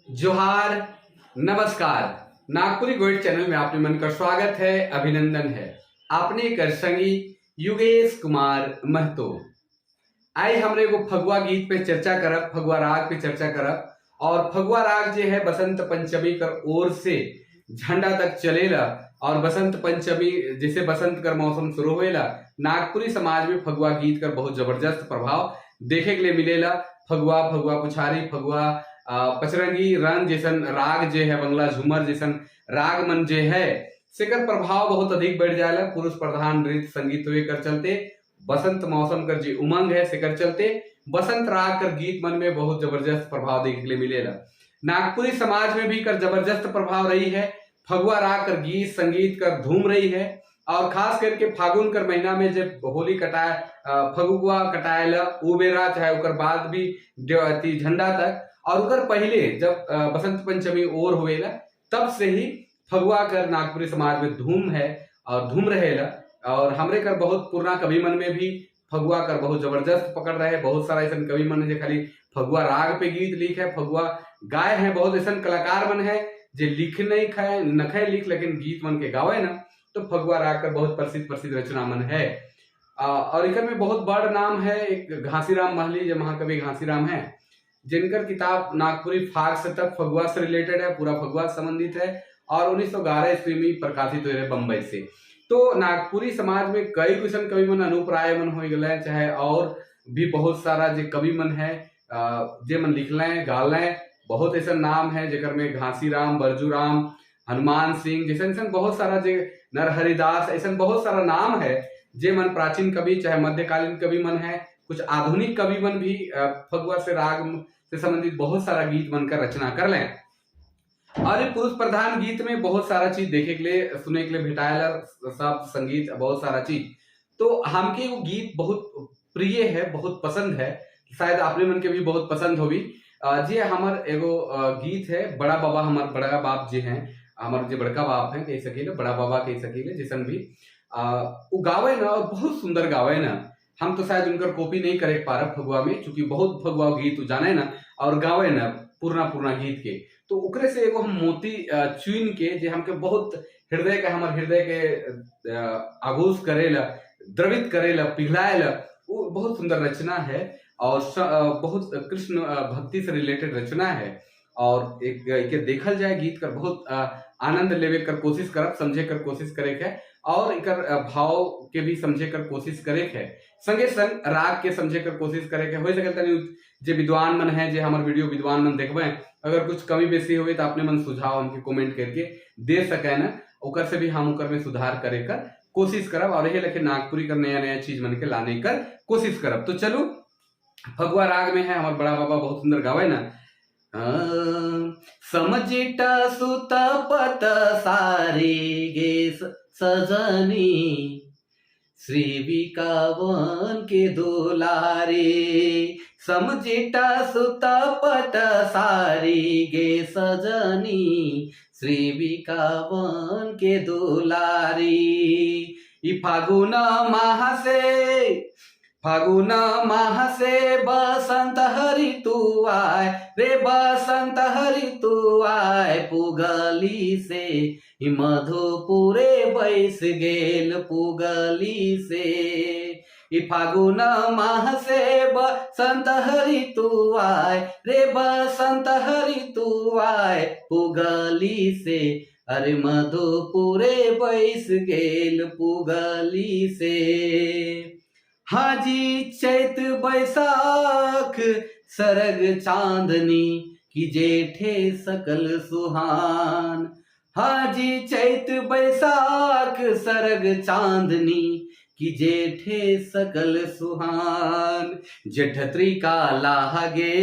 जोहार, नमस्कार। नागपुरी गोइट चैनल में आपने मन का स्वागत है, अभिनंदन है। आपने कर संगी युगेश कुमार महतो। आई हमरे एगो फगुआ गीत पे चर्चा करब, फगुआ राग पे चर्चा करब। और फगुआ राग जे है, बसंत पंचमी कर ओर से झंडा तक चलेला। और बसंत पंचमी जैसे बसंत कर मौसम शुरू होएला, नागपुरी समाज में फगुआ गीत कर बहुत जबरदस्त प्रभाव देखे के लिए मिलेला। फगुआ, फगुआ पुछारी, फगुआ, पचरंगी रंग जैसन राग जे है, बंगला झूमर जैसन राग मन जे है, सेकर प्रभाव बहुत अधिक बढ़ जाएला। पुरुष प्रधान नृत्य संगीत हुए कर चलते, बसंत मौसम कर जे उमंग है, सेकर चलते बसंत राग कर गीत मन में बहुत जबरदस्त प्रभाव देखे के लिए मिलेला। नागपुरी समाज में भी कर जबरदस्त प्रभाव रही है। फगुआ राग कर गीत संगीत कर धूम रही है। और खास करके फागुन कर महीना में जब होली कटाए, फगुआ कटाएला, उ बेरा चाहे ओकर बाद भी अथी झंडा तक और ओकर पहले जब बसंत पंचमी और होवेला, तब से ही फगुआ कर नागपुरी समाज में धूम है और धूम रहेला। और हमरे कर बहुत पुराना कवि मन में भी फगुआ कर बहुत जबरदस्त पकड़ रहे। बहुत सारा ऐसा कवि मन है जो खाली फगुआ राग पे गीत लिखे, फगुआ गाए हैं। बहुत ऐसा कलाकार मन है जे लिख नहीं खाए, नखे लिख, लेकिन गीत मन के गावे ना, तो फगुआ राग कर बहुत प्रसिद्ध प्रसिद्ध रचना मन है। और इकर में बहुत बड़ नाम है एक घासीराम महली, जो महाकवि घासीराम है, जिनकर किताब नागपुरी फाग से तक फगुआ से रिलेटेड है, पूरा फगुआ से संबंधित है और 1911 ईस्वी में प्रकाशित हुए रहे बम्बई से। तो नागपुरी समाज में कई किस्म कवि मन, अनूप राय मन हो गए, चाहे और भी बहुत सारा जो कवि मन है, जे मन लिखले, गाले, बहुत ऐसा नाम है जेकर में घासीराम, बरजूराम, हनुमान सिंह जैसे ऐसा बहुत सारा जे नरहरिदास, ऐसा बहुत सारा नाम है जे मन प्राचीन कवि चाहे मध्यकालीन कवि मन है। कुछ आधुनिक कवि मन भी फगुआ से राग से संबंधित बहुत सारा गीत मन कर रचना कर लें। और ये पुरुष प्रधान गीत में बहुत सारा चीज देखे के लिए, सुने के लिए भेटाएला, सब संगीत, बहुत सारा चीज। तो हमके वो गीत बहुत प्रिय है, बहुत पसंद है। शायद आपने मन के भी बहुत पसंद होगी। जे हमर एगो गीत है, बड़ा बाबा, हमर बड़ा बाप जे हैं, हमर जे बड़का बाप हैं कह सकीले, बड़ा बाबा कह सकीले, जैसन भी वो गावे ना और बहुत सुंदर गावे ना। हम तो शायद उनकर कॉपी नहीं करे पारब फगुआ में, चूंकि बहुत फगुआ गीत जाने ना और गावे ना पुरना पुरना गीत के। तो ओकरे से एगो हम मोती चुन के, जे हमके बहुत हृदय के, हमर हृदय के आगोश करेला, द्रवित करेला, पिघलाएला, वो बहुत सुंदर रचना है और बहुत कृष्ण भक्ति से रिलेटेड रचना है। और एक के देखल जाए गीत कर बहुत आनंद लेवे कर कोशिश करब, समझे कर कोशिश करे के और एकर भाव के भी समझे कर कोशिश करे के, संगे संग राग के समझे कर कोशिश करे के। हो सके तनी जे विद्वान मन है, जे हमर वीडियो विद्वान मन देखबे, अगर कुछ कमी बेसी हुई तो अपने मन सुझाव हमके कमेंट करके दे सके ना, ओकर से भी हम ओकर में सुधार करे कर कोशिश करब। और यही लेके नागपुरी कर नया नया चीज मन के लाने कर कोशिश करब। तो चलो, फगुआ राग में है, हमार बड़ा बाबा बहुत सुंदर गावे ना। समजिटा सुत पत सारी गे सजनी, श्री बिकावन के दुलारी। समजिटा सुत पत सारी गे सजनी, श्री बिकावन के दुलारी। ई फागुन माह से, फागुन माह से बसंत ऋतु आए रे, बसंत ऋतु आए पुगली से, ई मधुपुरे बैस गेल पुगली से। ई फागुन माह से बसंत ऋतु आए रे, बसंत ऋतु आए पुगली से, अरे मधुपुरे बैस गेल पुगली से। हाजी चैत बैसाख सरग चांदनी की जेठे सकल सुहान। हाजी चैत बैसाख सरग चांदनी की जेठे सकल सुहान। जेठ त्रिकाला गे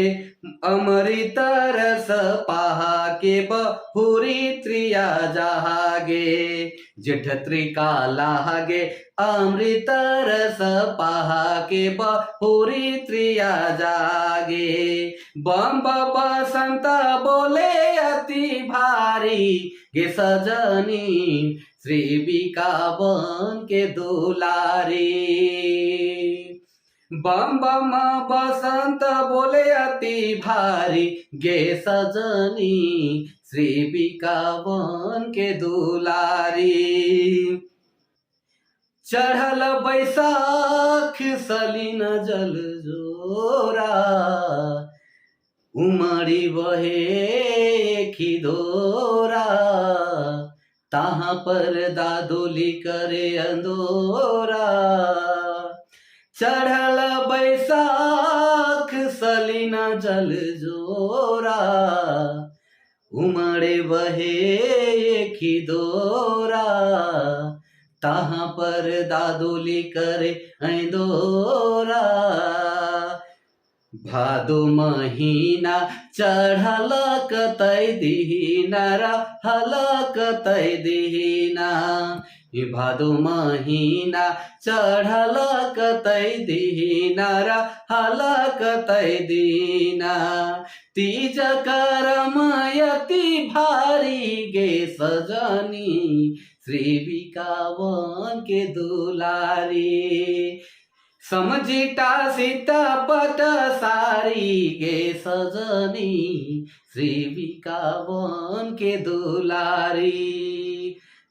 अमृत रस पहा के बहुरी त्रिया जहागे। जेठ त्रिकाला गे अमृत रस पहा के बहुरी त्रिया जागे। बम बसंत बोले अति भारी गे सजनी, श्री बिकावन के दुलारी। बम बम बसंत बोले अति भारी गे सजनी, श्री बिकावन के दुलारी। चढ़ल बैसाख सलीन जल जोरा, उमड़ी बहे खिदोरा, तहाँ पर दादुली करे अंदोरा। चढ़ल बैसाख सलीन जल जोरा, उमड़े बहे खिदोरा, तहाँ पर दादुली करे अंदोरा। भादो महीना चढ़ल कतै दिना, रहल कतै दिना। भादो महीना चढ़ल कतै दिना, रहल कतै दिना। तीज करम अति भारी गे सजनी, श्री बिकावन के दुलारी। समझिटा सीता पट सारी गे सजनी, श्री बिकावन के दुलारी।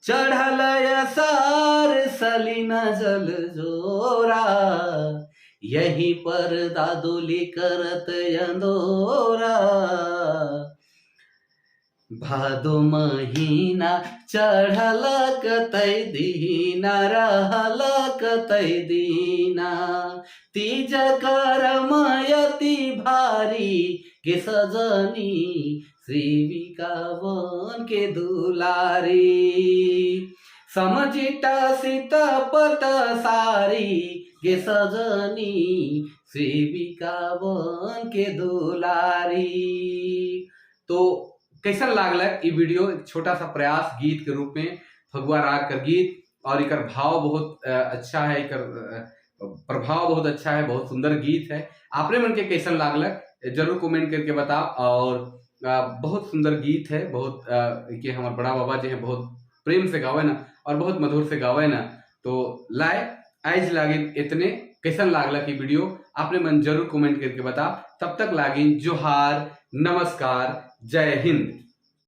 चढ़ल असार सलीन जल जोरा, यहीं पर दादुली करत अंदोरा। भादो महीना चढ़ल कतै दिना, रहल कतै दिना। तीज करम अति भारी गे सजनी, श्री बिकावन के दुलारी। समझिटा सीता पट सारी गे सजनी, श्री बिकावन के दुलारी। तो कैसन लागलक ई वीडियो? एक छोटा सा प्रयास गीत के रूप में, फगुआ राग कर गीत, और एकर भाव बहुत अच्छा है, एकर प्रभाव बहुत अच्छा है, बहुत सुंदर गीत है। आपने मन के कैसन लागलक, जरूर कमेंट करके बताओ। और बहुत सुंदर गीत है, बहुत के हमारे बड़ा बाबा जी हैं, बहुत प्रेम से गावे ना और बहुत मधुर से गावे ना। तो लाए आइज लागिन इतने। कैसन लागलक ई वीडियो, आपने मन जरूर कमेंट करके बता। तब तक लागिन जोहार, नमस्कार, जय हिंद।